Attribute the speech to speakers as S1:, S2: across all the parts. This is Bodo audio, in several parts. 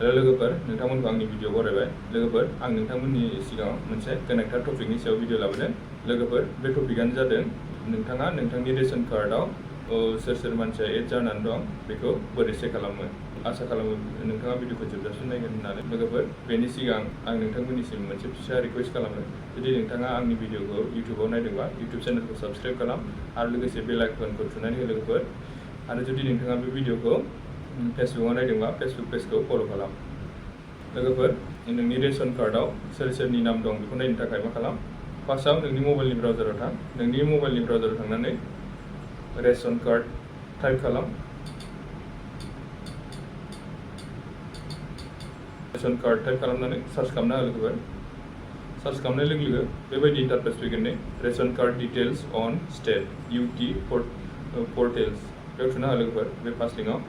S1: लोगोफोर नोंथांमोनखौ आंनि भिडिअ बरायबाय लोगोफोर आं नोंथांमोननि सिगाङाव मोनसे गोनांथार टपिकनि सायाव भिडिअ लाबोदों लोगोफोर बे टपिकआनो जादों नोंथाङा नोंथांनि रेशन कार्डआव सोर सोर मानसिया एड जानानै दं बेखौ बोरै चेक खालामो आसा खालामो नोंथाङा भिडिअखौ जोबजासिम नायगोन होननानै लोगोफोर बेनि सिगां आं नोंथांमोननिसिम मोनसे फिसा रिक्वेस्ट खालामो जुदि नोंथाङा आंनि भिडिअखौ इउटिउबाव नायदोंबा इउटिउब चेनेलखौ साबस्क्राइब खालाम आरो लोगोसे बेल आइकनखौ थुनानै हो लोगोफोर आरो जुदि नोंथाङा बे भिडिअखौ फेसबुकआव नायदोंबा फेसबुक पेजखौ फल' खालाम लोगोफोर नोंनि रेशन कार्डआव सोर सोरनि नाम दं बेखौ नायनो थाखाय मा खालाम फार्स्टआव नोंनि मबाइलनि ब्राउजाराव थां नोंनि मबाइलनि ब्राउजाराव थांनानै रेशन कार्ड टाइप खालाम रेशन कार्ड टाइप खालामनानै सार्च खालामना हो लोगोफोर सार्च खालामनाय लोगो लोगो बेबायदि इन्टारफेस फैगोन नै रेशन कार्ड डिटेल्स अन स्टेट इउटि पर्टेल्स बेयाव थुना हो लोगोफोर बे फार्स्ट लिंकआव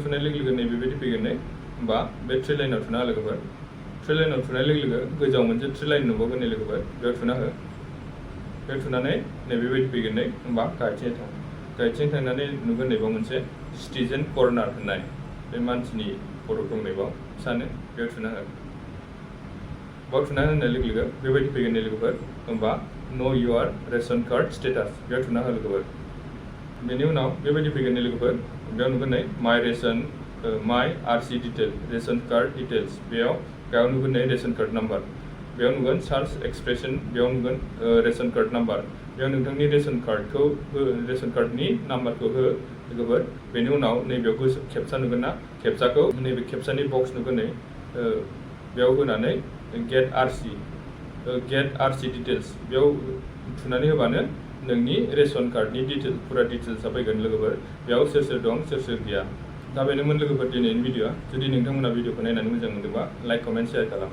S1: थुनाय लोगो लोगो नै बेबायदि फैगोन नै बा बे थ्रि लाइनाव थुना हो लोगोफोर थ्रि लाइनाव थुनाय लोगो लोगो गोजौआव मोनसे थ्रि लाइन नुबावगोन नै लोगोफोर बेयाव थुना हो बेयाव थुनानै नै बेबायदि फैगोन नै होमबा गाहायथिं थांनानै नुगोन नैबाव मोनसे सिटिजेन कर्नार होननाय बे मानसिनि फट' दं नैबाव सानो बेयाव थुना हो बाव थुना होनाय लोगो लोगो बेबायदि फैगोन नै लोगोफोर होमबा नो युआर रेशन कार्ड स्टेटास बेयाव थुना हो लोगोफोर बेनि उनाव बेबायदि फैगोन नै लोगोफोर बेयाव नुगोन नै माय RC detail ration card details बेयाव नुगोन नै रेशन कार्ड नाम्बार बेयाव नुगोन सार्च एक्सप्रेसन बेयाव नुगोन रेशन कार्ड नाम्बार बेयाव नोंथांनि रेशन कार्डनि नाम्बारखौ हो लोगोफोर बेनि उनाव नैबेयाव खेबसा नुगोन ना खेबसाखौ नैबे खेबसानि बक्स नुगोन नै बेयाव होनानै गेट आरसी डिटेल्स बेयाव थुनानै होबानो नोंनि रेशन कार्डनि फुरा डिटेल्सआ फैगोन लोगोफोर बेयाव सोर सोर दं सोर सोर गैया दा बेनोमोन लोगोफोर दिनैनि भिडिअआ जुदि नोंथांमोना भिडिअखौ नायनानै मोजां मोनदोंबा लाइक कमेन्ट शेयार खालाम।